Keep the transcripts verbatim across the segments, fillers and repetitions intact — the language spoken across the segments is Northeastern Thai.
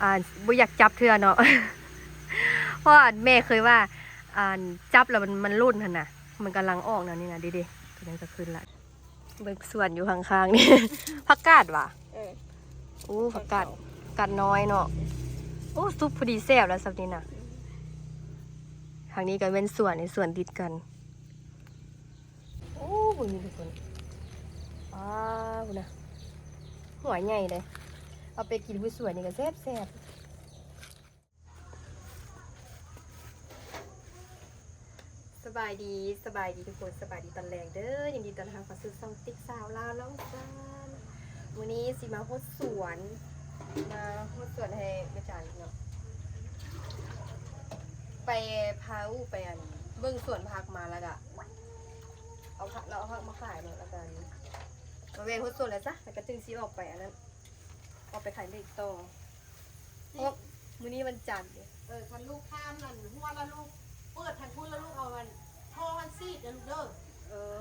อ่า บ่อยากจับเทื่อเนาะ เพราะว่าแม่เคยว่า อ่า จับแล้วมัน มันหล่นหั่นน่ะ มันกำลังออกแนวนี้นะ เด้ๆ ตัวนั้นก็ขึ้นละ เบิ่งสวนอยู่ข้างๆ นี่ ผักกาดหวา เออ โอ้ ผักกาด ผักกาดน้อยเนาะ โอ้ ซุปพอดีแซ่บแล้วสำนี้นะ ทางนี้ก็เป็นสวน ในสวนติดกัน โอ้ เบิ่งนี่ทุกคน อ้าว พุ้นนะ หัวใหญ่เลย เอาไปกินผู้สวนนี่ก็แซ่บๆ สบายดี สบายดีทุกคน สบายดีตอนแลงเด้อ ยินดีต้อนรับเข้าสู่ช่องติ๊กสาวลาวล่องซาน มื้อนี้สิมาฮดสวน มาฮดสวนให้แม่จันเนาะ ไปพาอู้ไปอัน เบิ่งสวนผักมาแล้วก็ เอาผัก เราเอาผักมาขายเนาะ แล้วก็อันนี้ มาแวะฮดสวนแล้วซะ แล้วก็จึงสิออกไปอันนั้น ออกไปขายเลขต่อ เพราะมื้อนี้วันจันทร์เด้ เออ คันลูกข้ามนั่น หัวละลูก เปิดทางพุ้นแล้วลูกเอาอัน ท่อมันซีดนะลูกเด้อ เออ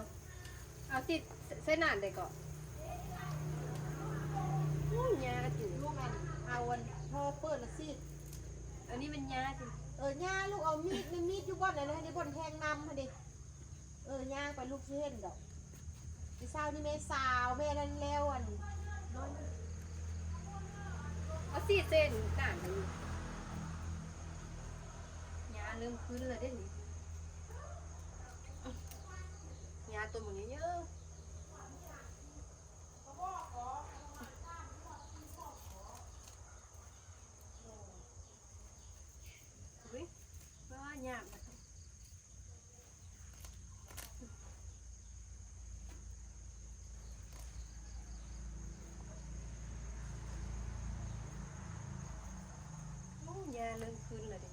เอาซีดใส่นานใดก่อน อู้ย หญ้าจุ ลูกอัน เอาอัน ท่อเปิดแล้วซีด อันนี้มันหญ้าจุ เออ หญ้าลูกเอามีด มีมีดอยู่บ่อนไหนนะ ในบ่อนแทงน้ำหั่นดิ เออ ย่างไปลูกสิเห็นดอก พี่สาวนี่แม่สาว แม่นั่นแล้วอัน เอาซีดใส่นานไปอยู่ หญ้าเริ่มขึ้นแล้วเด้นี่ หญ้าต้นมันเยอะๆ อุ๊ย ว่าหญ้ามัน โอ้ หญ้าเริ่มขึ้นแล้วเด้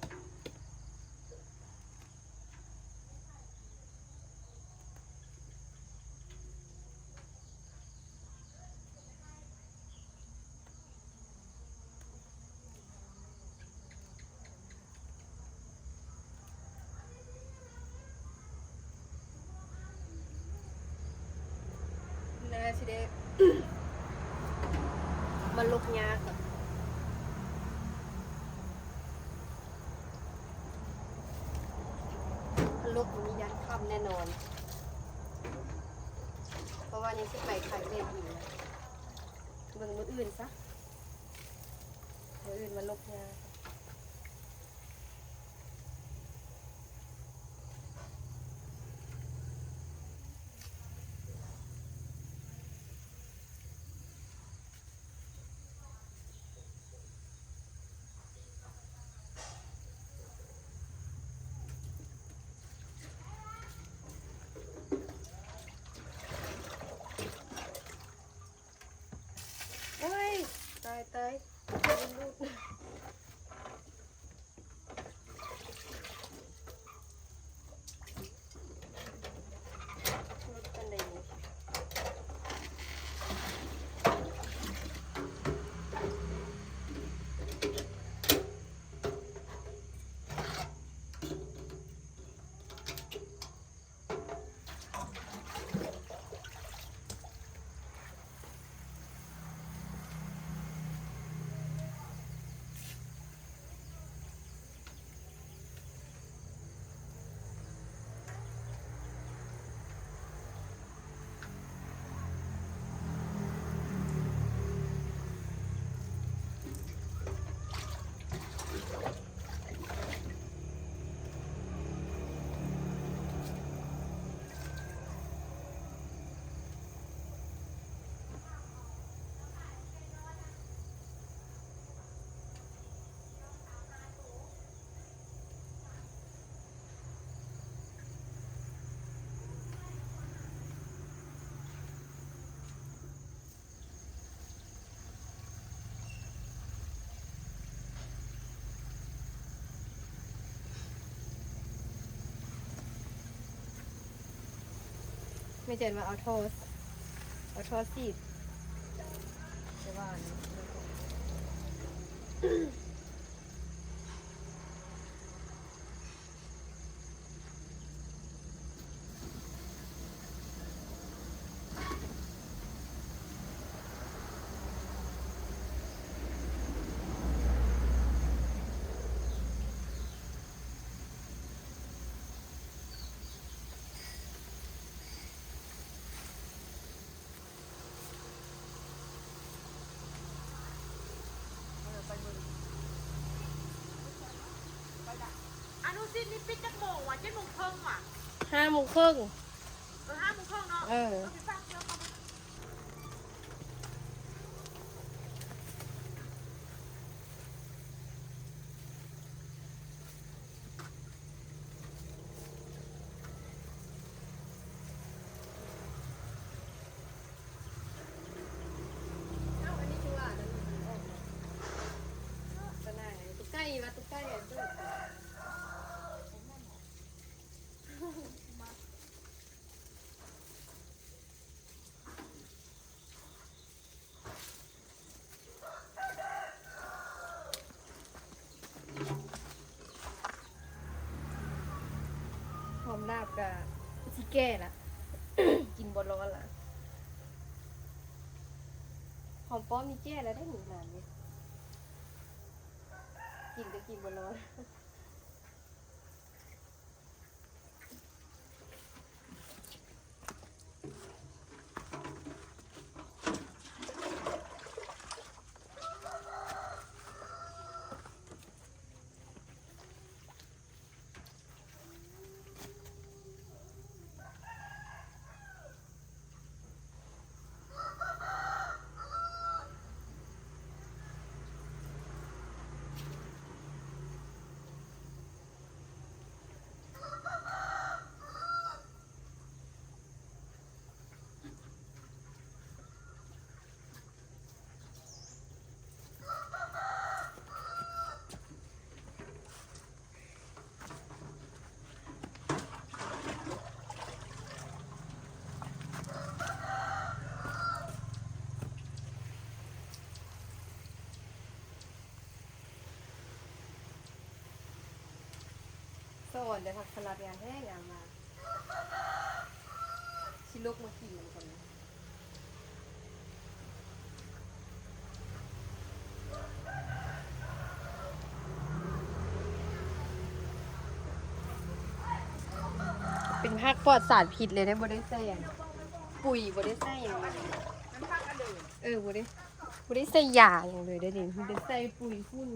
น่าสิได้ มาลกหญ้าก่อน ลกมันมียันค่ำแน่นอน เพราะว่ายังสิไปขายเลขอยู่นะ เบิ่งมื้ออื่นซะ มื้ออื่นมาลกหญ้า โอ้ย ตาย ตาย แม่เจนว่าเอาท่อ เอาท่อซีด แต่ว่าอันนี้ เ ที่นี่ปิดจักโมงวะ เจ็ดโมงครึ่งวะ ห้าโมงครึ่ง เออ ห้าโมงครึ่งเนาะ เออ เออ ไปฝากเสื้อเขาไป เอ้า อันนี้คือว่าอันนั้นมันออกมา ตัวไหน ตัวใกล้วะ ตัวใกล้อะ ตัว หอมลาบกะสิแก่ละ กินบ่ร้อนละ หอมป้อมนี่แก่แล้วได้หนึ่งนานเนี่ย กินก็กินบ่ร้อน สะออนแต่ผักสลัดงามแท้งามมา สิลกมากินมันก่อนนะ เป็นผักปลอดสารพิษเลยนะ บ่ได้ใส่หยัง ปุ๋ย บ่ได้ใส่หยัง เออ บ่ได้ บ่ได้ใส่ยาหยังเลยเด้อนี่ มีแต่ใส่ปุ๋ยฝุ่น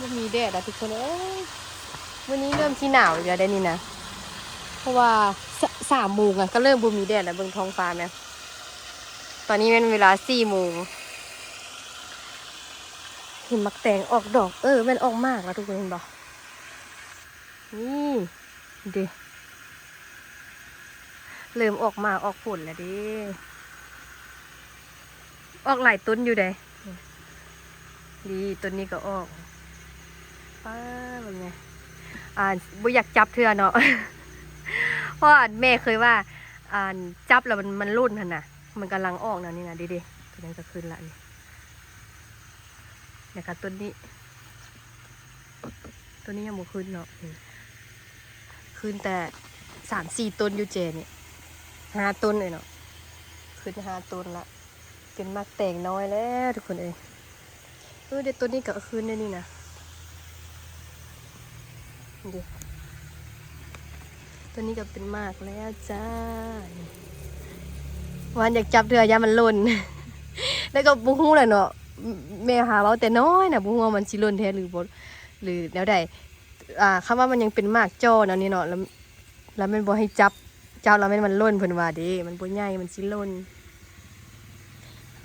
บ่มีแดดอะทุกคนเอ้ย มื้อนี้เริ่มสิหนาวอีกแล้วเด้นี่นะ เพราะว่าส- สามโมงอะ ก็เริ่มบ่มีแดดแล้ว เบิ่งท้องฟ้าแม่น ตอนนี้แม่นเวลาสี่โมง เห็นหมากแตงออกดอก เออ แม่นออกหมากแล้วทุกคน เห็นบ่ นี่ เด้ เริ่มออกหมากออกผลแล้วเด้ ออกหลายต้นอยู่เด้ ดี ต้นนี้ก็ออก ป้า เป็นไง อ่า บ่อยากจับเทื่อเนาะ เพราะว่าแม่เคยว่า อ่า จับแล้วมัน มันหล่นหั่นน่ะ มันกำลังออกแนวนี้นะ เด้ๆ ตัวนั้นก็ขึ้นละนี่ นะคะ ต้นนี้ ต้นนี้ยังบ่ขึ้นเนาะ นี่ ขึ้นแต่สามสี่ต้นอยู่เจนี่ ห้าต้นเลยเนาะ ขึ้นห้าต้นละ เป็นหมากแตงน้อยแล้วทุกคนเอ้ย เออ เดี๋ยวต้นนี้ก็ขึ้นได้นี่นะ ดิ ตัวนี้ก็เป็นหมากแล้วจ้า วานอยากจับเทื่อ ย่านมันหล่น แล้วก็บ่ฮู้แหละเนาะ แม่หาเว้าแต่น้อยน่ะ บ่ฮู้ว่ามันสิหล่นแท้หรือบ่ หรือแนวใด อ่า คำว่ามันยังเป็นหมากจ้อแนวนี้เนาะ แล้ว แล้วแม่นบ่ให้จับ จับแล้วแม่นมันหล่น เพิ่นว่าเด้ มันบ่ใหญ่ มันสิหล่น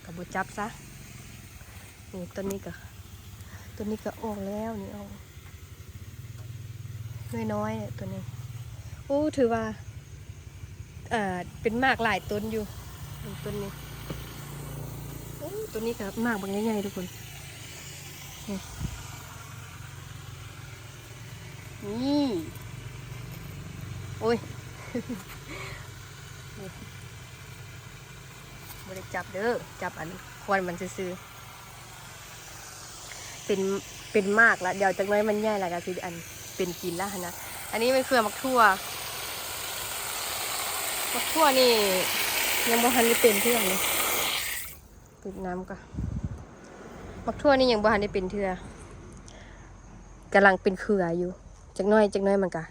ก็บ่จับซะ นี่ ต้นนี้ก็ ต้นนี้ก็ออกแล้ว นี่ออก น้อยๆ ตัวนี้ โอ้ ถือว่า เอ่อ เป็นหมากหลายต้นอยู่ ดูต้นนี้ โอ้ ต้นนี้ก็หมากบักใหญ่ๆ ทุกคน นี่ นี่ โอ้ย บ่ได้จับเด้อ จับอันควันมันซื่อๆ เป็น เป็นหมากละ เดี๋ยวจักหน่อยมันใหญ่ละก็สิอันเป็นกินละหั้นนะ อันนี้มันคือหมากถั่ว หมากถั่วนี่ยังบ่ทันได้เป็นเทื่อเลย ปิดน้ำก่อน หมากถั่วนี่ยังบ่ทันได้เป็นเทื่อ กำลังเป็นเครืออยู่ จักหน่อย จักหน่อยมันก็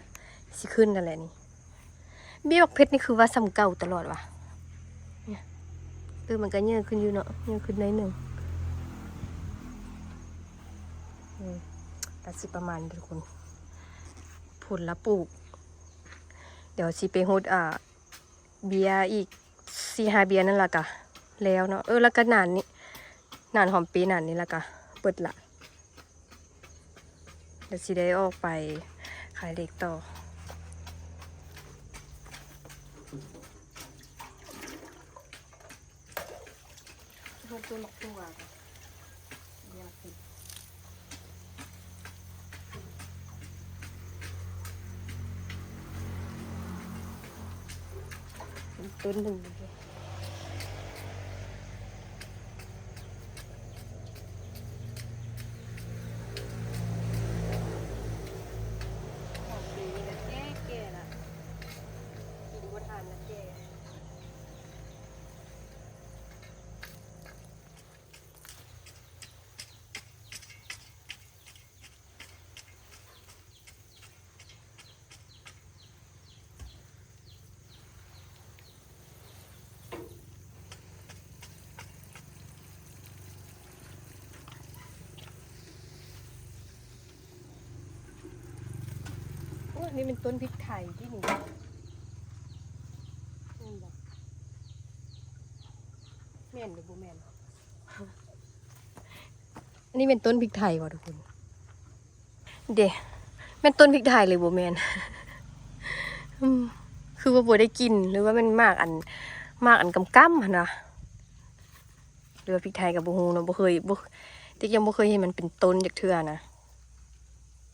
สิขึ้นนั่นแหละนี่ เบี้ยบักเพชรนี่คือว่าส่ำเก่าตลอดว่ะ เนี่ย เออ มันก็เยอะขึ้นอยู่เนาะ เยอะขึ้นหน่อยหนึ่ง อืม ก็สิประมาณนี้ทุกคน ผลละปลูก เดี๋ยวสิไปฮด อ่า เบี้ยอีกสี่ห้าเบี้ยนั่นล่ะกะ แล้วเนาะ เออ แล้วก็หนานนี่ หนานหอมเปรย์หนานนี่ล่ะกะ เบิดละ เดี๋ยวสิได้ออกไปขายเหล็กต่อ เพิ่มต้นหมากถั่วก่อน เดี๋ยวสิ ต้นหนึ่ง ของปีนี้ก็แก่ๆ ละ กินบ่ทันละแก่ โอ้ย นี่เป็นต้นพริกไทยที่นี่ แม่นบ่ แม่นหรือบ่แม่น อันนี้เป็นต้นพริกไทยว่ะทุกคน เด้ แม่นต้นพริกไทยหรือบ่แม่น อืม คือว่าบ่ได้กิน หรือว่าแม่นหมากอัน หมากอันกำๆ หั่นวะ หรือว่าพริกไทยก็บ่ฮู้เนาะ บ่เคย บ่ ติ๊กยังบ่เคยเห็นมันเป็นต้นจักเทื่อนะ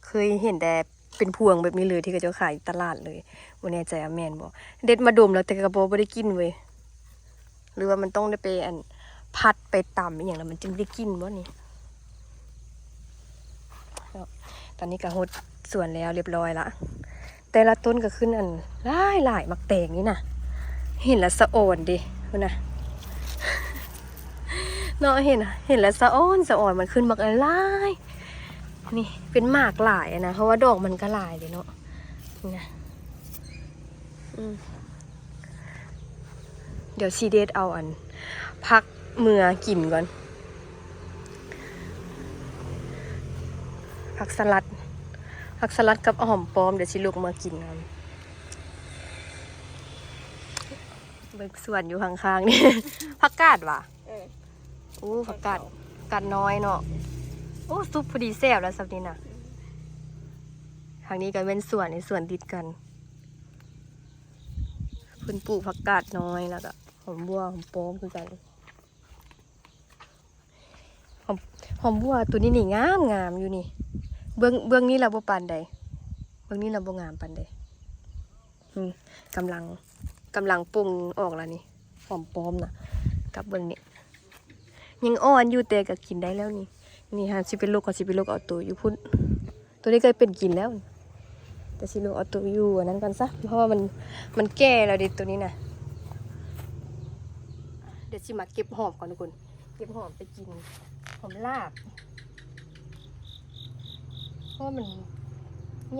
เคยเห็นแต่เป็นพวงแบบนี้เลยที่เขาเจ้าขายอยู่ตลาดเลย บ่แน่ใจว่าแม่นบ่ เด็ดมาดมแล้วแต่ก็บ่ บ่ได้กินเว้ย หรือว่ามันต้องได้ไปอัน ผัดไปตำอีหยังแล้วมันจึงได้กินบ่นี่ เนาะ ตอนนี้ก็ฮดสวนแล้วเรียบร้อยละ แต่ละต้นก็ขึ้นอันหลายหลาย หมากแตงนี่นะ เห็นแล้วสะออนเด้ พุ้นนะ เนาะ เห็น เห็นแล้วสะออน สะออน มันขึ้นหมากหลายๆ นี่ เป็นหมากหลายอะนะ เพราะว่าดอกมันก็หลายเลยเนาะ นี่นะ อืม เดี๋ยวสิเด็ดเอาอัน ผักเมือกินก่อน ผักสลัด ผักสลัดกับหอมป้อม เดี๋ยวสิลวกเมือกินก่อน เบิ่งสวนอยู่ข้างๆ นี่ ผักกาดว่ะ เออ โอ้ ผักกาด กาดน้อยเนาะ โอ้ ซุปพอดีแซ่บแล้วสำนี้นะ ทางนี้ก็เป็นสวน ในสวนติดกัน เพิ่นปลูกผักกาดน้อย แล้วก็หอมบัว หอมป้อมคือกัน หอม หอมบัวตัวนี้นี่งามงามอยู่นี่ เบื้อง เบื้องนี้เราบ่ปานใด เบื้องนี้เราบ่งามปานใด อืม กำลัง กำลังปรุงออกแล้วนี่ หอมป้อมนะ กับเบื้องนี้ ยังอ่อนอยู่แต่ก็กินได้แล้วนี่ นี่ฮะ สิไปลวก ก็สิไปลวกเอาตัวอยู่พุ้น ตัวนี้ก็เป็นกินแล้ว แต่สิลวกเอาตัวอยู่อันนั้นก่อนซะ เพราะว่ามัน มันแก่แล้วเด็ดตัวนี้นะ เดี๋ยวสิมาเก็บหอมก่อนทุกคน เก็บหอมไปกิน หอมลาบ เพราะว่ามัน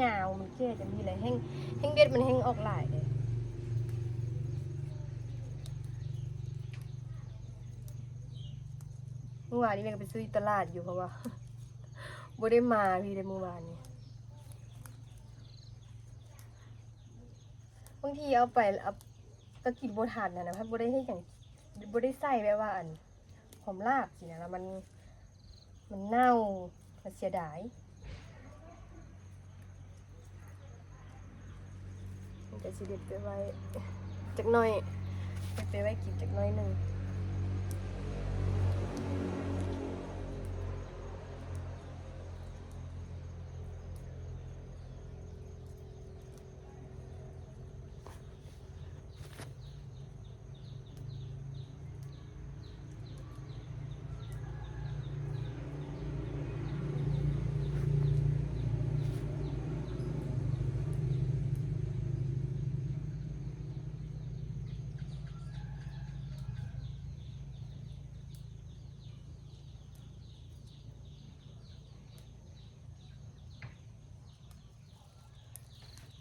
ยาวมันแก่จะมีอะไรแห้ง แห้งเด็ดมันแห้งออกหลายเลย เมื่อวานนี้แม่ก็ไปซื้อตลาดอยู่เพราะว่า บ่ได้มาพี่เลยเมื่อวานนี้ บางทีเอาไปเอาก็กินบ่ทันนะนะพัดบ่ได้ให้อย่างบ่ได้ใส่แบบว่าอันหอมลาบสินะแล้วมันมันเน่ามันเสียดายมันก็สิเด็ดไปไว้จักหน่อยเด็ดไปไว้กินจักหน่อยหนึ่ง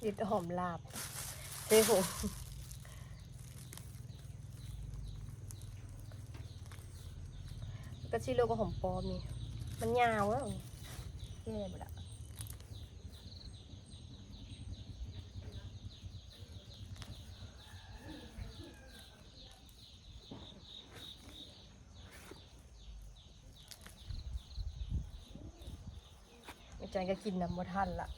เด็ดหอมลาบเฮ้ยโหก็ชิโลก็หอมปลอมนี่มันยาวแล้วแก่หมดละ อาจารย์ก็กินน้ำบ่ทันละ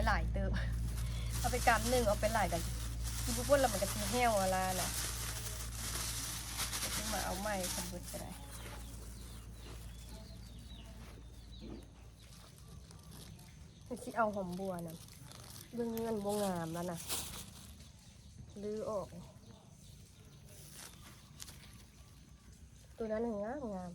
หลายเติบเอาไปกำหนึ่งเอาไปหลายกันกินปุ๊บแล้วมันก็สิแห้วอะไรนะมาเอาใหม่ทำบุญก็ได้สิเอาหอมบัวนะเรื่องนี้มันบ่งามแล้วนะรื้อออก ตัวนั้นงามงาม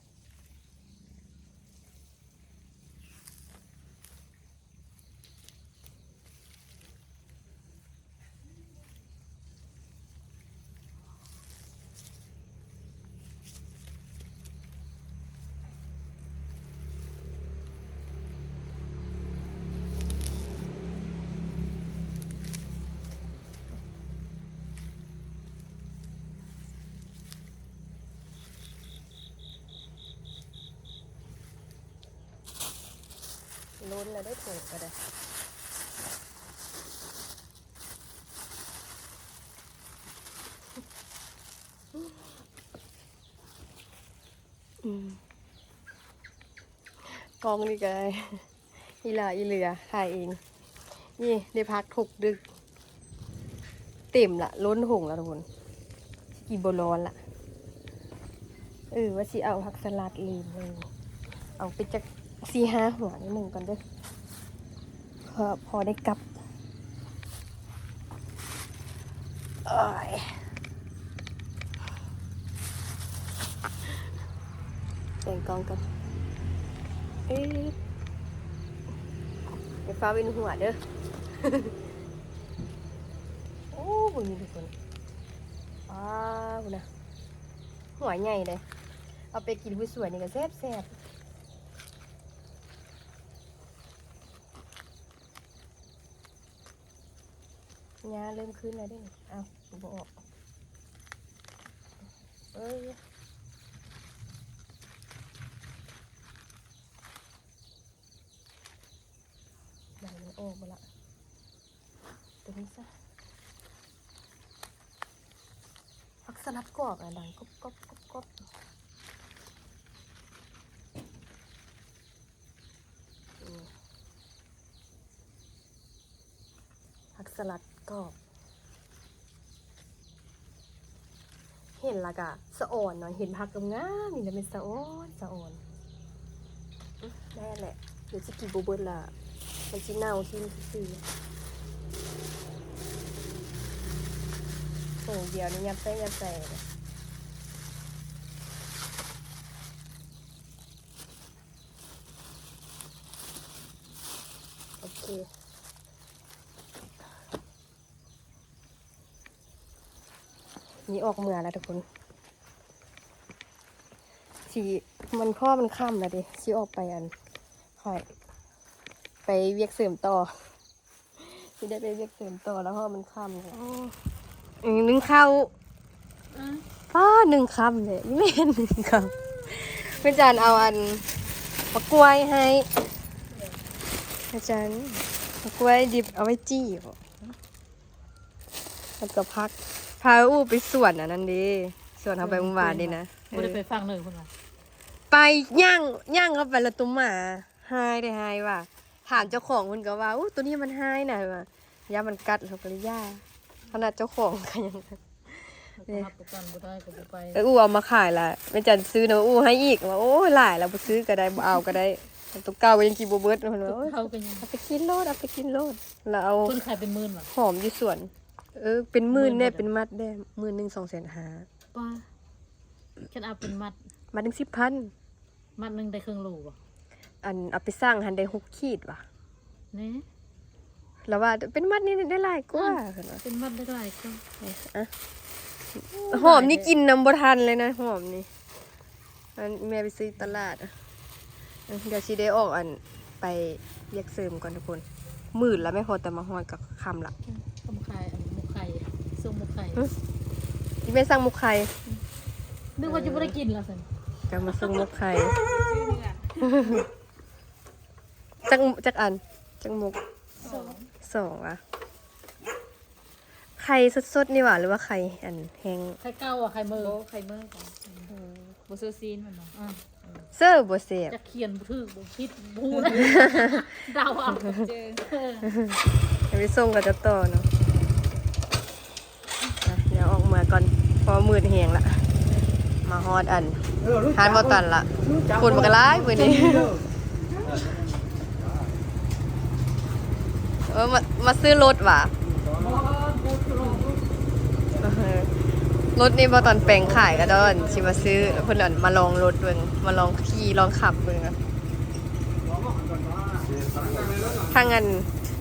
ล้นแล้วได้ถุงก็ได้กองนี่ก็อีหลาอีเหลือขายเอง นี่ได้พักถกดึก เต็มละล้นหงละทุกคนกินบร้อนละเออว่าสิเอาผักสลัดลืมเลยเอาไปจากสี่ห้าหัวนิดหนึ่งก่อนเด้อพอพอได้กับโอ้ยแต่งกองกันเอ้ยไฟฟ้าเป็นหัวเด้อโอ้บุญมีทุกคนอ้าวนะหัวใหญ่เลยเอาไปกินผู้สวยนี่ก็แซ่บแซ่บงาเริ่มขึ้นแล้วเด้เอาบ่ออกเอ้ยใบมันออกมาละตัวนี้ซะผักส สลัดกรอบอะ ดังกรอบกรอบกรอบกรอบ นี่ ผักสลัดกรอบ เห็นแล้วก็สะออนเนาะ เห็นผักงามๆ นี่นะ เป็นสะออนสะออน ได้แหละ เดี๋ยวสิกินบ่เบิดละ มันสิเน่าทิ้งซื่อๆ โอ้ เดี๋ยวนี้ยัดใส่ยัดใส่ โอเค นี่ออกเมือแล้วทุกคน สิ มันค่อมันค่ำแล้วเด้ สิออกไปอัน ค่อย ไปเวียกเสริมต่อ สิได้ไปเวียกเสริมต่อแล้ว เพราะมันค่ำแล้ว อืม นึ่งข้าว อืม ป้า นึ่งค่ำเลย อีแม่นึ่งค่ำ แม่จันเอาอัน มะกล้วยให้ อาจารย์ มะกล้วยดิบเอาไว้จี้บ่ แล้วก็ผัก พาอู้ไปสวนอันนั้นเด้ สวนเฮาไปเมื่อวานนี่นะ บ่ได้ไปฝั่งเหนือพุ่นว่ะ ไปย่าง ย่างเข้าไปแล้วตัวหมาหายได้หายว่ะ ถามเจ้าของเพิ่นก็ว่า อู้ ตัวนี้มันหายนะ ว่า ย่านมันกัด เขาก็เลยย่า ขนาดเจ้าของก็ยัง รับประกันบ่ได้ก็บ่ไป เออ อู้เอามาขายละ แม่จันซื้อนะ อู้ให้อีก ว่า โอ้ย หลายแล้ว บ่ซื้อก็ได้ บ่เอาก็ได้ ตัวเก่าก็ยังกินบ่เบิด เพิ่นว่า โอ้ย เขาก็ยัง เอาไปกินโลด เอาไปกินโลด แล้วเอา เพิ่นขายเป็นหมื่นว่ะ หอมอยู่สวน เออ เป็นหมื่นแน่ หมื่นบ่ได้ เป็นมัดแน่ หมื่นหนึ่ง สองแสนห้า ป้า คันเอาเป็นมัด มัดหนึ่งสิบพัน มัดหนึ่งได้ครึ่งโลบ่ อันเอาไปสั่งหั้นได้หกขีดว่ะ แหน่ แล้วว่าเป็นมัดนี่ได้หลายกว่า อ่ะ เพิ่นว่า เป็นมัดได้หลายกว่า อ่ะ หอมนี่กินนำบ่ทันเลยนะ หอมนี่ อันแม่ไปซื้อตลาดอะ เออ เดี๋ยวสิได้ออกอันไปเวียกเสริมก่อนทุกคน มืดแล้วแม่พอแต่มาฮอดก็ค่ำละ อืม เอาหมกไข่ อันนี้หมกไข่ ส่งหมกไข่ อืม อีแม่สั่งหมกไข่ นึกว่าจะบ่ได้กินแล้วซั่น จะมาส่งหมกไข่ จัก จักอัน จักหมก สอง สองอะ ไข่สดๆ นี่หว่า หรือว่าไข่อันแห้ง ไข่เก่าอะ ไข่เมิ โอ้ ไข่เมิก่อน อืม บ่ซื้อซีนมันเนาะ อ่ะ เซอร์บ่แซ่บ จะเขียนบ่ถูกบ่ผิดบ่ฮู้นะ เดาเอา เจอ เออ เอาไปส่งกับเจ้าต่อเนาะ อ่ะ เดี๋ยวออกมาก่อน เพราะว่ามืดแฮงละ มาฮอดอัน เออ รู้จัก ร้านบ่ตันละ รู้จัก คนมันก็หลายมื้อนี้ เออ มา มาซื้อรถหว่า เออ รถนี่บ่ตันแปลงขายก็ดอน สิมาซื้อ เพิ่นอันมาลองรถเบิ่ง มาลองขี่ลองขับเบิ่งอะ ทั้งอัน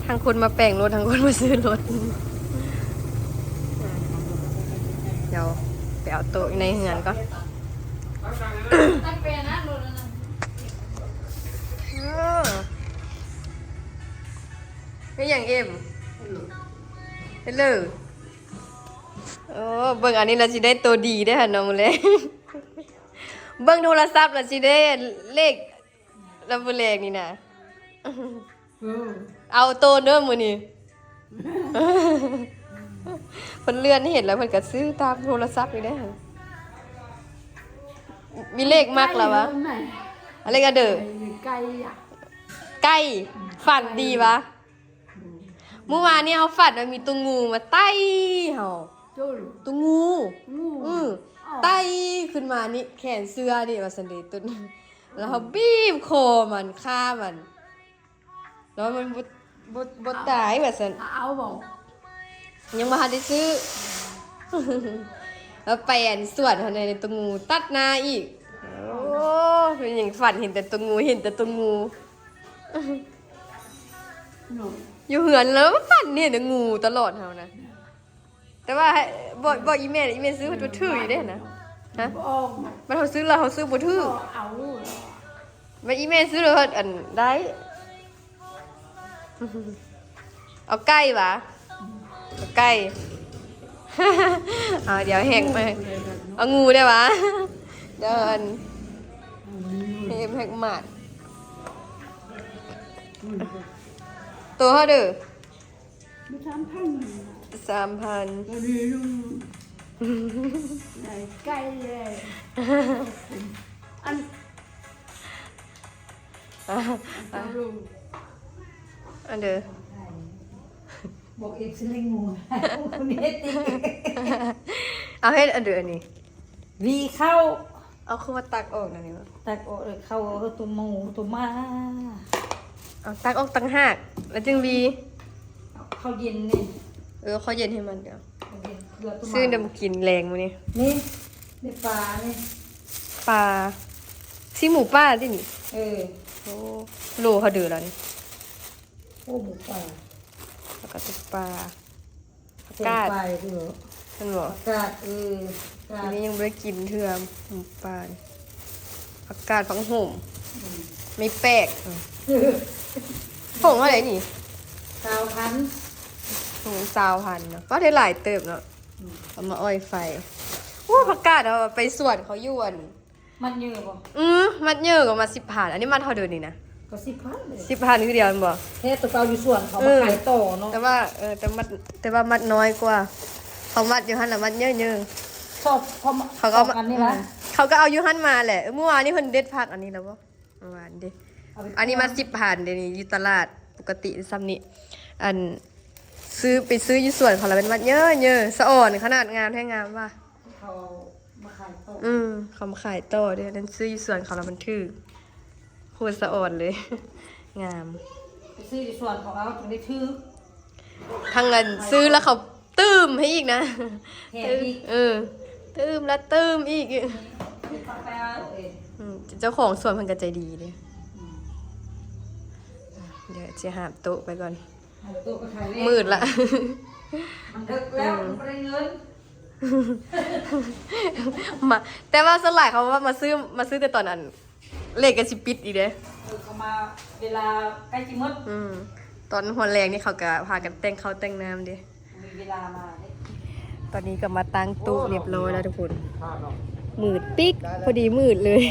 ทั้งคนมาแปลงรถ ทั้งคนมาซื้อรถ เดี๋ยวไปเอาโต๊ะในเฮือนก่อน เออ เป็นอย่างเอ็ม เฮลโหล โอ้ เบิ่งอันนี้เราสิได้ตัวดีได้อหั่นเนาะ มื้อแลง เบิ่งโทรศัพท์เราสิได้เลข แล้วมื้อแลงนี่นะ เออ เอาโตเด้อมื้อนี้ เพิ่นเลื่อนเห็นแล้วเพิ่นก็ซื้อตามโทรศัพท์นี่เด้อ มีเลขมักแล้ววะ ใกล้อยู่ตรงไหน อะ เลขอะเด้อ ใกล้อะ ใกล้ ฝันดีวะ อืม เมื่อวานนี้เฮาฝันว่ามีตัวงูมาไต่เฮา โจ้ ตัวงู งู อือ อ้าว ไต่ขึ้นมานี่แขนเสื้อนี่ว่าซั่นเด้ ตัวนั้น แล้วเฮาบีบคอมัน ฆ่ามัน แล้วมันบ่ บ่ บ่ตายว่าซั่น เอาบ่ ยังบ่ทันได้ซื้อ แล้วไปอันสวนหั่นน่ะ ตัวงูตัดหน้าอีก โอ้ เป็นหยังฝันเห็นแต่ตัวงู เห็นแต่ตัวงู เนาะ อยู่เฮือนแล้วฝันเห็นแต่งูตลอดเฮานะ แต่ว่าให้ บอก บอกอีแม่ อีแม่ซื้อบ่ถืกอยู่เด้นะ ฮะ บ่ออกมา มันเฮาซื้อแล้วเฮาซื้อบ่ถืก บ่เอา มันอีแม่ซื้อแล้วอันได้ เอาไก่หวา เอาไก่ เอา เดี๋ยวแฮกมา เอางูได้หวา เดี๋ยวอัน ให้แฮกหมาน ตัวเท่าเด้อ มีสามพัน สามพัน ตัวนี้ลุง ไก่เลย อัน อ่ะ ตำรุง อันเด้อ บอกเอฟซีลิงงูคนนี้ติ เอาเฮ็ดอันเด้ออันนี้ วีเข้า เอาคือว่าตักออกนะนี่วะ ตักออกเลยเข้าเอาตัวหมูตัวหมา เอาตักออกต่างหาก แล้วจึงวี เข้าเย็นนี่ เออข้าวเย็นให้มันเดี๋ยว เข้าเย็นเกลือตัวหมา ซื้อน้ำกินแรงมื้อนี้ นี่ในปลานี่ ปลา ซี่หมูป่าที่นี่ เออ โอ้ โลเขาเดือแล้วนี่ โอ้หมูป่า แล้วก็จะปลา ผัก เต็ม กาด ไปคือ มันบอก ผักกาดเออผักกา อั ด นนี้ยังไม่ได้กินเทื่อหมูป่านี่ผักกาดผักโขม อืม ไม่แปลกอืมผงเท่าไหร่นี่ ซาวพัน ผงซาวพันเนาะก็ได้หลายเติบเนาะ อืม เอามาอ้อยไฟโอ้ผักกาดเอาไปสวนเขาอยู่อัน มันเยอะบ่ อืมมัดเยอะกว่ามาสิบพันอันนี้มัดเท่าเดิมนี่นะ ก็สิบพันเลย สิบพันคือเดียวมันบอก แค่ตัวเก่าอยู่สวนเขา เอ มา อ ขายต่อเนาะ แต่ว่าเออแต่มัดแต่ว่ามัดน้อยกว่า เขามัดอยู่หันละมัดเยอะเยอะ ชอบเขามา เขาก็ สองอันนี้นะ อืมเขาก็เอาอยู่หันมาแหละเมื่อวานนี้เพิ่นเด็ดผักอันนี้แล้วบ่เมื่อวานเด้ เอาไป อันนี้มาสิบพันเดี๋ยวนี้อยู่ตลาดปกติซ้ำนี่อัน ซื้อไปซื้ออยู่สวนเขาแล้วเป็นมัดเยอะเยอะสะอ่อนขนาดงามแท้งามว่ะ เขามาขายต่อ อืมเขามาขายต่อเด้นั้นซื้ออยู่สวนเขาแล้วมันถืกโคตรสะอ่อนเลย งาม ไปซื้ออยู่สวนของเขาถึงได้ถืก ทั้งนั้นซื้อแล้วเขาตื้มให้อีกนะ แถมอีก เออตื้มแล้วตื้มอีก ไปเอาเอง อืมเจ้าของสวนมันก็ใจดีเลย อืม เดี๋ยวจะหามโต๊ะไปก่อน เอาตัวก็ขายเลข มืดละ มันเลิกแล้วมันไม่ได้เงิน มาแต่ว่าส่วนหลายเขาว่ามาซื้อมาซื้อแต่ตอนนั้นเลขก็สิปิดอีกเด้ เออเขามาเวลาใกล้จะหมด อืมตอนหัวแรงนี่เขาก็พากันแต่งข้าวแต่งน้ำเด้ มีเวลามาเนี่ย ตอนนี้ก็มาตั้งโต๊ะเรียบร้อยแล้วทุกคน มืดปิ๊กพอดีมืดเลย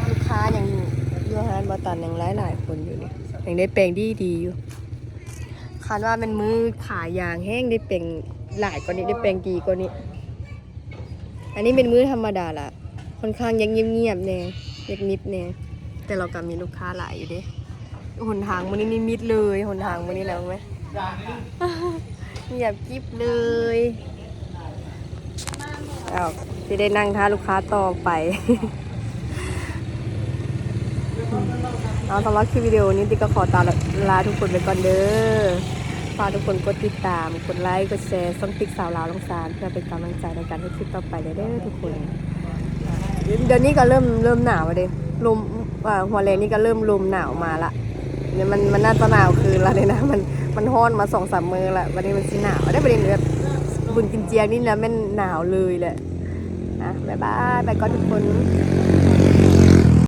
ลูกค้ายังอยู่อยู่ร้านบอตันยังหลายหลายคนอยู่เนี่ยยังได้แปลงดีดีอยู่คันว่ามันมือขายางแห้งได้แปลงหลายกว่านี้ได้แปลงดีกว่านี้ อันนี้เป็นมื้อธรรมดาละค่อนข้างยังเงียบๆแน่เงียบๆแน่แต่เราก็มีลูกค้าหลายอยู่เด้หนทางมื้อนี้นี่มิดเลยหนทางมื้อนี้แล้วไหมเงียบกริบเลยอ้าวที่ได้นั่งท่าลูกค้าต่อไป เอาสำหรับคลิปวิดีโอนี้ติ๊กก็ขอตาลาทุกคนไปก่อนเด้อฝากทุกคนกดติดตามกดไลค์กดแชร์ช่องติ๊กสาวลาวลองซานเพื่อเป็นกำลังใจในการให้คลิปต่อไปเด้อทุกคนเดี๋ยวนี้ก็เริ่มเริ่มหนาวแล้วเด้ลมอ่าหัวแรงนี่ก็เริ่มลมหนาวมาละเนี่ยมันมันน่าจะหนาวคืนละเนี่ยนะมันมันฮ้อนมาสองสามมื้อละวันนี้มันสิหนาวได้ประเด็นแบบบุญกินเจียงนี่นะแม่นหนาวเลยแหละนะบ๊ายบายไปก่อนทุกคน